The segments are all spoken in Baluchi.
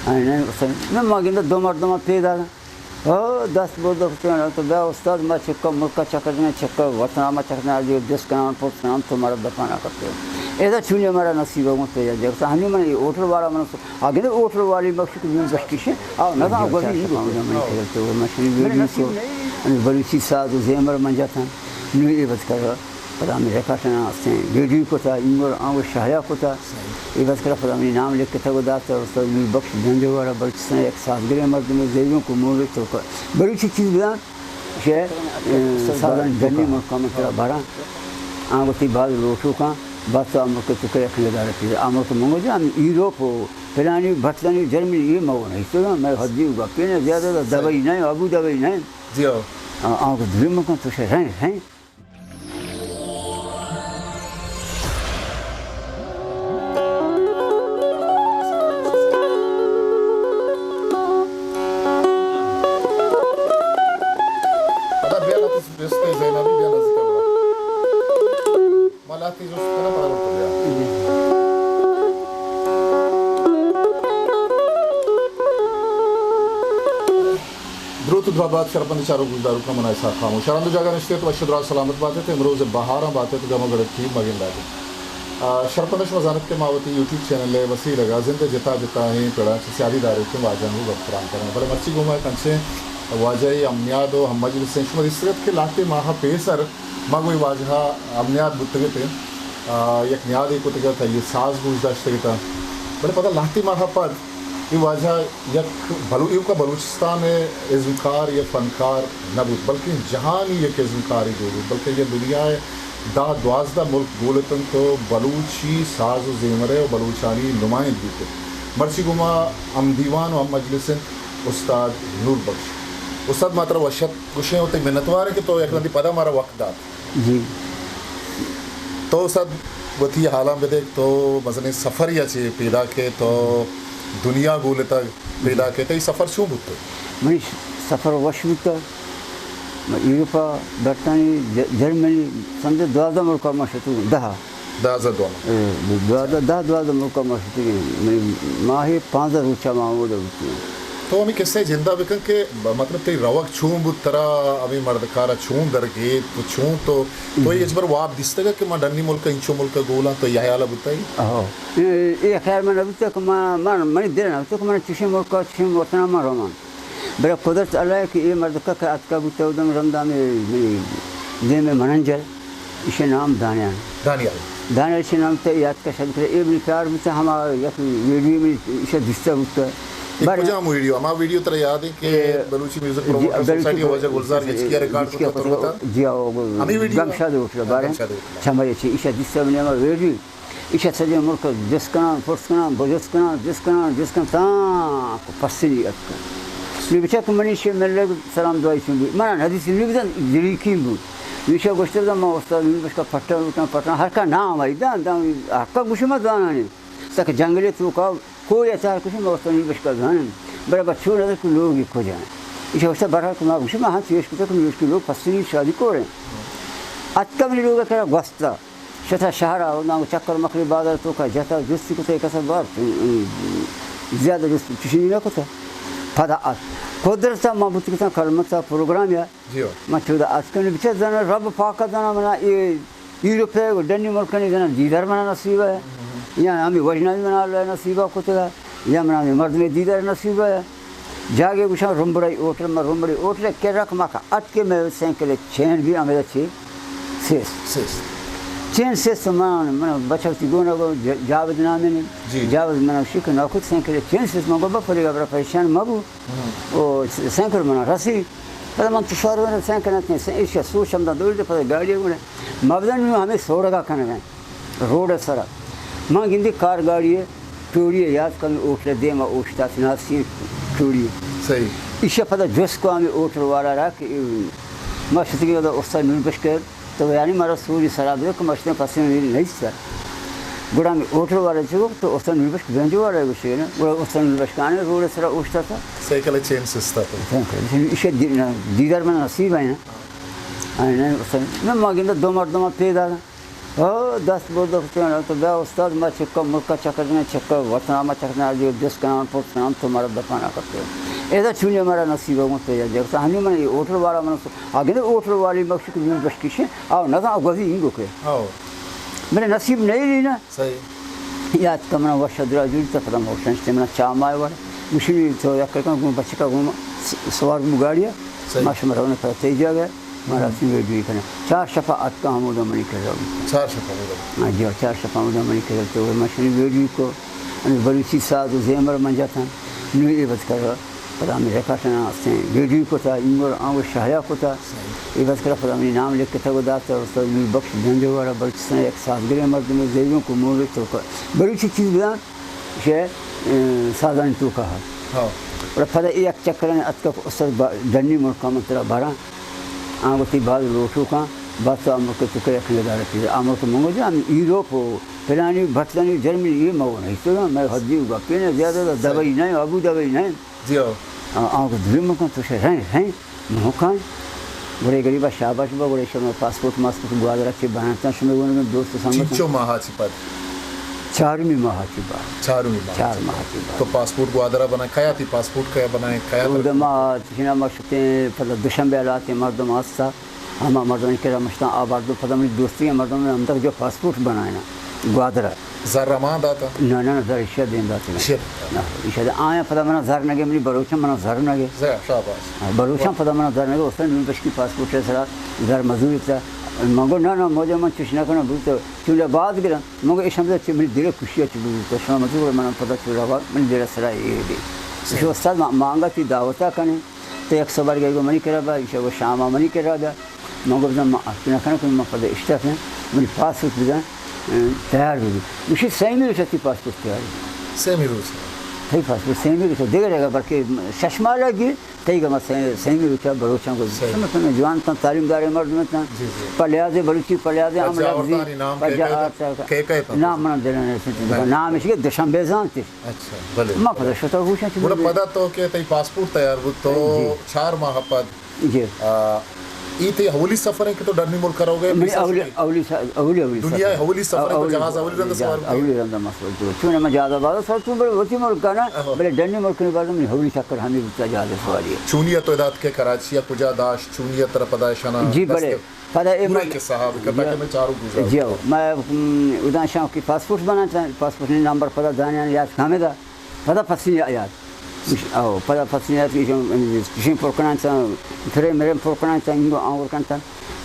آئی نہ، اصل نہ، ما گندہ دو مردم پیدا۔ او، دست برد کتن، تو بیا استاد، ما چکا ملکا چکر دیں، چکا وطنا ما چکر دیں، آجو دست کنان، پرس کنان، تو مرد دفانا کرتے۔ ایدا چونی ہمارا نصیب ہوں تو یا دیکھتا، ہنی من یہ ہوٹل والا من سو، آگے ہوٹل والی مخصوص من بشکیشے، آو نہ تھا، گوزی ہی گوزی من کھیلتے ہوئے، مشین ویڈیو تو، بلوچی ساز و زیمر من جاتا، نو یہ بات کر۔ پدا ہمے ریکارڈ نا استیں ویڈیو کتا، ایمر آنگو شایا کتا۔ اے بس کرا پدا منی نام لکھتا و داتا، استاد نور بخش جنجوارا بلوچستان یک سازگریں مردمے، زیون کو مورے تو کا بلوچی چیز بدان، شے، اے، سازان جنی ملکا من ترا بھراں۔ آنگو تی بعد لوٹو کاں، بس تو امر کے تو کہ یک ندارہ پیدا۔ امر کے منگو جان، ایروپ و پلانی، بھٹلانی، جرمنی، یہ مو نہیں۔ تو میں حدی گپے نہ زیادہ دبئی نہیں، ابو دبئی نہیں۔ جی ہو۔ آ، آنگو دوی مکن تو شے، ہیں، ہیں۔ ادا بیا لہتے جست زینبی، بیا نزدیک آ۔ ما لہتے جست کرا، پدا تو بیا۔ دروت و درہبات شرپند چاروک گوشداروکاں، من اسحاق خاموش۔ ہر ہند و جاگہ نشتگ ات، وش و دراہ سلامت بات ات، امروز بہاراں بات ات، گم و گڑتی مگندات ات۔ آ، شرپندش ما زانت کہ ما وتی یوٹیوب چینل ء وسیلگ ء زند ء جتا جتائیں پڑاں چہ سیادی داروکیں واجہاں گوں گپ تران کناں، بلے مرچی گوں ما یک انچیں واجہے ہم نیاد و ہم مجلس ایں۔ شما دیستگ ات کہ لہتے ماہ ء پیسر ما گوں اے واجہ ء ہم نیاد بوتگ اتیں، آ، یک نیادے کتگ ات، آئی ء ساز گوش داشتگ اتاں، بلے پدا لہتے ماہ ء پد اے واجہ یک بلو-، ایوکا بلوچستان ء ازمکار یا فنکار نہ بوت، بلکیں جہانی یک ازمکارے گوں بوت، بلکیں یک دنیا ء دہ دوازدہ ملک گول اتنت و بلوچی ساز و زیمر ء و بلوچانی نمائند بوت۔ مرچی گوں ما ہم دیوان و ہم مجلس انت استاد نور بخش۔ استاد، ما ترا وش ات گوشیں و تئی منتوار ایں کہ تو یک رندی پدا مارا وقت دات۔ جی۔ تو استاد، وتی حالاں بدے، تو مزنیں سفرے ء چہ پیداک ئے، تو دنیا گولتگ، پیداک ئے، تئی سفر چون بوتگ؟ منی سفر وش بوتگ۔ من ایروپا، برطانیہ، ج-، جرمنی، سمجھے دوازدہ ملک ء ما شتگ، دہ۔ دہ، دہ، دہ۔ اے، دوازدہ، دہ، دوازدہ ملک ء ما شتگ۔ منی ماہے پانزدہ روچ ء ما ہمودا بوتگ۔ تو ہمے قصہ ء جندا بکن کہ ب-، مطلب تئی روگ چون بوت، ترا ہمے مردکار ء چون درگیت، تو چون تو، تو اے ہچبر واب دیستگ کہ من ڈنی ملک ء انچو ملک ء گولاں، تو اے ہیال ء بوتگ؟ ہو۔ اے، اے خیال من نہ بوتگ کہ من، من، منی دل ء نہ بوتگ کہ من چشیں ملک ء چشیں وطن ء من رواں۔ بلے قدرت اللہ ء کہ اے مردک کہ اتکگ بوتگ اودم رندا ہمے منی دیم ء مننجر۔ ایشی نام دانیال۔ دانیال۔ دانیال ایشی نام، تو یاد کش بکنے، اے منی پیار بوتا، ہما یک ویڈیو منی ایشی دیستا بوتا۔ اے بارے کجام ویڈیو؟ ہما ویڈیو ترا یاد ہے کہ اے بلوچی میوزک جی، پروموٹر بلوچی سوسائٹی پر-، واجہ گلزار جی، گچکی ء ریکارڈ جی، کتا تو بوتا؟ جی، آ، وہ ہمیں ویڈیو؟ گمشاد ہوٹل ء بارے۔ گمشاد ہوٹل۔ چمے چی ایشی دیستا منی ہما ویڈیو۔ ایشی سجیں ملک ء جست کنان، پرس کنان، بجست کنان، جست کنان، جست کنان، تاں کہ پسنی اتکن۔ نی بچار کہ منی شے ملگ سلام دعائی چون بی۔ منا ندیسی نی بزن جریکین بود۔ نی ایشی گوشتر داں ما استاد نی بشکا پٹن بوتن، پٹن ہر کا نام آئی دان، دان ہر کا گوشی ما زانانی۔ تک جنگلی توکا کوئی اچار کشی ما استاد نی بشکا زانن۔ برابر چون ندر کہ لوگی کجا۔ ایشی گوشتر برحال کہ ما گوشی ما ہنچ ویش کتا کہ نی بشکی لوگ پسنی شادی کوریں۔ اتکا منی لوگ کرا گوستا۔ شتا شہر ء، ناں چکر مکری بازار توکا جتا، جستی کتا، کسا بار، زیادہ جست چشنی نہ کتا۔ پدا ات۔ قدرت ء ما بوت کتاں کلمت ء پروگرام یا۔ جی ہو۔ ما چودا اتکن بچار زنا رب پاک ء زنا منا اے یورپ ء ڈنی ملکانی زنا دیدار منا نصیب ہے۔ یا ہمیں وجنائی منا اللہ نصیب ء کتگا۔ یا منا ہمیں مردم دیدار نصیب ہے۔ جاگے گوشاں رمبڑائی ہوٹل، ما رمبڑائی ہوٹل ء کرا کہ ما کہ اتکے مئے سائیکل ء چین بی ہمے چی سیس۔ سیس۔ چین سیس تو من، من بچوتی گونا گو ج-، جاوید نامے نے۔ جی۔ جاوید من شک نہ کت سائیکل ء چین سیس، من گو بپرے گبرا پریشان مبو۔ ہم۔ او سائیکل من رسی۔ پدا من تو شہر میں سائیکل نہ ایشی سوچ ہم دور دے پدا گاڑی گونے۔ مبدن ہمیں سوڑگا کنگا۔ روڈ ء سرا۔ من گندی کار گاڑی ء ٹولی ء یات کن، ہوٹل ء دیم ء اوشتات ناسین ٹولی۔ صحیح۔ ایشی ء پدا جست کو ہمے ہوٹل والا را کہ ما شتگیں ادا استاد نور بشکر، تو یعنی مارا سوری سرا بدے کہ ما شتیں پسے نی نیست۔ گڑا ہمے ہوٹل والا چو تو استاد نور بشک بینجو والا گوشے نا، گڑا استاد نور بشکانے روڈ ء سرا اوشتاتا۔ سائیکل ء چین سستا تو۔ ایشی ء دی-، دیدار من نصیب ہے نا۔ آئی نا، استاد، نہ ما گندہ دو مردم پیدا۔ ہو، دست برد کتگ، تو بیا استاد، ما چکا ملکا چکر دیں، چکا وطنا ما چکر دیں، آجو دست کنان، پوت کنان، تو مارا دفع نہ کرتے۔ ادا چونی ہمارا نصیب ہوں تو یا جگتا، ہنی من یہ ہوٹل والا من سو، آگے ہوٹل والی مکشی کو یوں بشکیشیں، آو نہ تھا گوزی انگو کے۔ ہو۔ میرے نصیب نہیں لی نا۔ صحیح۔ یاد کا من وش درا جوڑی تا پدا موشن سے من چا مائے ور۔ مشینی تو یک کن گون بچکا گون س-، سوار بو گاڑیا۔ صحیح۔ ما شما رونے پر تیجا گئے۔ ما رفتیم ویڈیو کنیں۔ چار شپا اتکا ہمودا منی کرا بوت۔ چار شپا ہمودا؟ ہاں جی، چار شپا ہمودا منی کرا تو ما شنی ویڈیو کو، ہمیں بلوچی ساز و زیمر من جاتاں۔ نو اے بد کر، پدا ہمیں ریکارڈ نہ ہستیں۔ ویڈیو کو تا، اینگور آنگو شایا کو تا۔ اے بد کر پدا منی نام لکھ کے تا کو داتا، استاد نور بخش جنجو والا بلوچستان یک سازگریں مردم زیون کو مور تو کا۔ بلوچی چیز بدان، شے، اے، سازانی توکا ہا۔ ہاں۔ اور پدا اے یک چکرانی اتکا کہ استاد با-، ڈنی ملکا من ترا براں۔ آں گوشتی باز لوٹوکاں، باز تو آ ملک تو کہ یک ندارہ چیز۔ آ ملک من گوشت، ہم ایروپ و پلانی، بھٹلانی، جرمنی، یہ مو نہیں۔ تو میں حدی گپی نہ زیادہ تو دبئی نہیں، ابو دبئی نہیں۔ جی ہو۔ آ، آ گوشت، دبئی ملکاں تو شے رہیں، رہیں۔ مہکان۔ گڑے گریبا شاباش با، گڑے شما پاسپورٹ ماسپورٹ گوادر چی بناتاں، شما گون دوست سنگت۔ چنچو ماہا چی پد؟ چارمی ماہا چی با۔ چارمی ماہا چار چی پد۔ ماہا چی با۔ تو پاسپورٹ گوادر بنا، کیا تی پاسپورٹ کیا بنائے، کیا او تر- دما چینا ما شتے پدا دوشنبے لاتے مردم آستا۔ ہما مردم کرا مشتاں آ مردم پدا منی دوستی مردم ہم تک جو پاسپورٹ بنائے نا گوادر۔ زر ہما داتا؟ نہ، نہ، نہ، زر ایشی ء دیم داتگ۔ ایشی ء داتا۔ نہ، ایشی ء دات۔ آیاں پدا منا زر نہ گے، منی بلوچاں منا زر نہ گے۔ زر، شاباش۔ ہاں، بلوچاں پدا منا زر نہ گے، استاد نور بشکی پاسپورٹ ء سرا زر مزور ات۔ من گو، نہ، نہ، موجہ من چش نہ کناں، بوت چونڈا باز گراں۔ من گو، ایش ہم چہ منی دل ء خوشی ء چہ بوت، شما مزور من پدا چونڈا باز منی دل ء سرا ایر بی۔ ایش استاد ما-، مانگا تی دعوت ء کنیں۔ تو یک سبر گئے گو منی کرا با، ایشا گو شاما منی کرا با۔ من گو بزن ما اپنا کنم کہ من پدا اشتاپ ہیں، منی پاسپورٹ بزن، اه، تیار بی۔ مشی سیمی روچ تی پاسپورٹ تیار بی۔ سیمی روچ؟ تئی پاسپورٹ سیمی روچ، دیگر اگر بلکہ شش ماہ لگی، تئی گما سے-، سیمی روچ بلوچاں کو۔ صحیح۔ سمجھ سمجھ جوان تن، تعلیم دار مردم تن۔ جی، جی۔ پلیازے بلوچی، پلیازے اچھا، عمل اور ازی، تانی نام پجا کہہ، کہہ، آتا۔ کہہ، کہہ تھا؟ نام من دلن ہے، نہیں۔ نام اسی کہ دوشنبے زانتے۔ اچھا، بلے۔ ما پدا شتا ہوشاں چہ گڑا بلے۔ پدا تو کہ تئی پاسپورٹ تیار بوت تو جی۔ چار ماہ پد۔ جی۔ آ، ای تئی اولی سفر ہے کہ تو ڈنی ملک کرو گے؟ منی اولی، اولی سا-، اولی، اولی دنیا سفر۔ اولی سفر ہے تو اولی جہاز سفر۔ اولی رند جہاز سوار بوت؟ اولی رند ما سوار بوت۔ چون ما جہاز باز سوار بوت، بلے وتی ملک نا، آہا۔ بلے ڈنی ملک نے بعد منی اولی چکر ہمیں بوتا جہاز سواری۔ چونی تو ادا اتکے کراچی یا کجا داشت، چونی ترا پدا شنا جی، بلے۔ پدا اے پورا من قصہ ہا بکتا جی، کہ میں چاروں گوشا جی، بکتا۔ میں، ام، ادا شاں کی پاسپورٹ بناتا، پاسپورٹ نے نمبر پدا دانیان یاد ہمیں دا، پدا پسنی یاد۔ او، پدا پسنی یاد کہ شن، شن پر کنان تا، پھرے میرے پر کنان تا، انگو آور کن تا،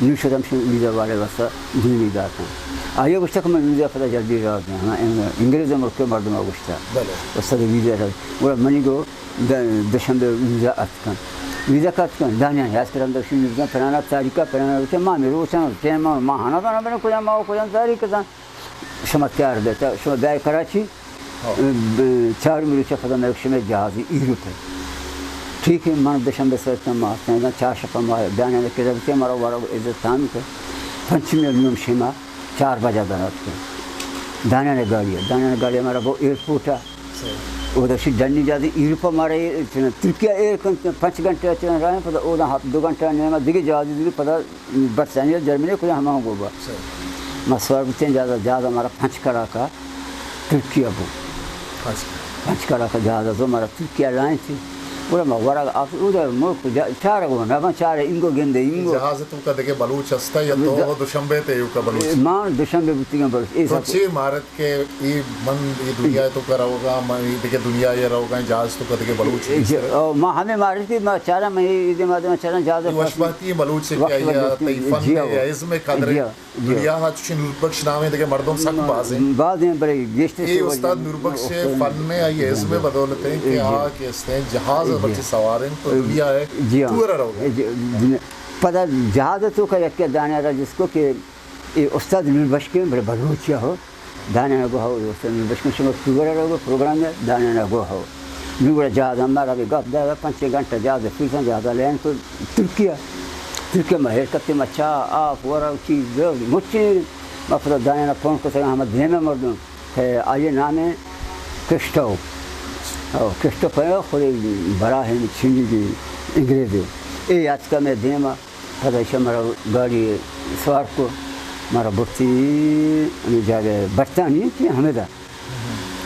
نو شدم شن ویزا والے واسطہ دینی داتا۔ آیا گوشتا کہ من ویزا پدا جلدی را دیں، ہاں، انگ-، انگریز ملک مردم گوشتا۔ بلے۔ واسطہ ویزا را۔ گڑا منی گو، د-، دوشنبے ویزا اتکن۔ ویزا کا اتکن، دانیان یاد کرن دوشی میزان پرانا تاریخ، پرانا روچ، ما می روچان، ٹیم ما، ما ہنا دانا بنا کجا ما و کجا تاریخ دان۔ شما تیار بیتا، شما بیای کراچی، ہاں۔ ب-، چار مری چہ پدا میں شما جہازی ایروپ ہے۔ ٹھیک ہے، من دوشنبے سر تم ما، چار شپا ما دانیان کرا بیتے، مارا وارا عزت تام کر۔ پنچمی نیم شما چار بجہ درات کن۔ دانیان گاڑی، دانیان گاڑی مارا بو ایئرپورٹ ہے۔ صحیح۔ او دشی ڈنی جادی ایروپا مارا اے-، چنا ترکیہ ایر کن، پنچ گھنٹہ چنا راہ، پدا اودا ہفت، دو گھنٹہ نیمہ دیگه جہازی دیگه پدا برطانیہ، جرمنی کجا ہما گو با۔ صحیح۔ ما سوار بوتیں جہازا، جہازا مارا پنچ کلاکا ترکیہ بو۔ پنچ۔ پنچ کلاکا جہازا زو مارا ترکیہ لائن تھی۔ گڑا ما ورگ آپ اودا ملک جا-، چارگ و نہ، ما چارے انگو گندے انگو۔ جہاز تو کا دگه بلوچ ہستا یا تو جا-، دوشنبے تے یو کا بلوچ؟ ما دوشنبے بوتیگاں بلوچ۔ اے تو سب چے مارت کہ ای من ای دنیا تو کا روگا، من ای دگه دنیا یا روگا، جہاز تو کا دگه بلوچ اے، نیست؟ او، ما ہمیں مارت کہ ما چارا، میں ای دے ما دے ما چارا جہاز ای وش بہتی بلوچ کہ وش آیا بہتی، تئی فن جی، یا او۔ ازم قدر جی، او۔ جی۔ دنیا ہا چوشیں نوربخش نامیں دگہ مردم سک بازیں۔ بازیں، بلے گیشتر اے سے استاد وجہ نوربخش استاد فن ء آئی ازم ء بدولت ہیں کہ جی۔ آ کہ استیں جہاز ء جی۔ بچے سوار ہیں تو جی۔ دنیا ہے جی ہاں۔ تو ارا رہو۔ جی، دنیا، پدا جہاز تو کا یک دانے را جس کو کہ اے استاد نوربخش کے بلے بلوچیا ہو۔ دانیان ء گوہو، استاد نوربخش شما پروگرام ء، پروگرام ء دانیان ء گوہو۔ نوں گڑا جہاز ہم مارا بہ گپ داتا، پنچ گھنٹہ جہاز ء پھرتاں، جہاز ء لین کو ترکیہ۔ ترکیہ ما ہیر کپتے، ما چاہ، آپ، ورگ، چیز، مچی۔ ما پدا دانیان ء فون کتگ ہما دیم ء مردم کہ آئی نام کرسٹو۔ او، کرسٹو پہ خود براہیم چینی دی انگریزی۔ اے اتکا میں دیم ء۔ پدا ایشاں مارا گاڑی سوار کو، مارا برتی ہمے جاگہ برتانی کہ ہمدا۔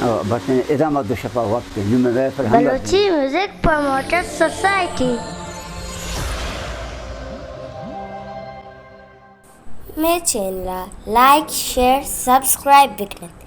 او، برتانی ادا ما دو شپا وقت نوں میں ویفر ہم بلوچی میوزک پروموٹر سوسائٹی۔ مئے چینل ءَ لائک، شیئر، سبسکرائب بکنت۔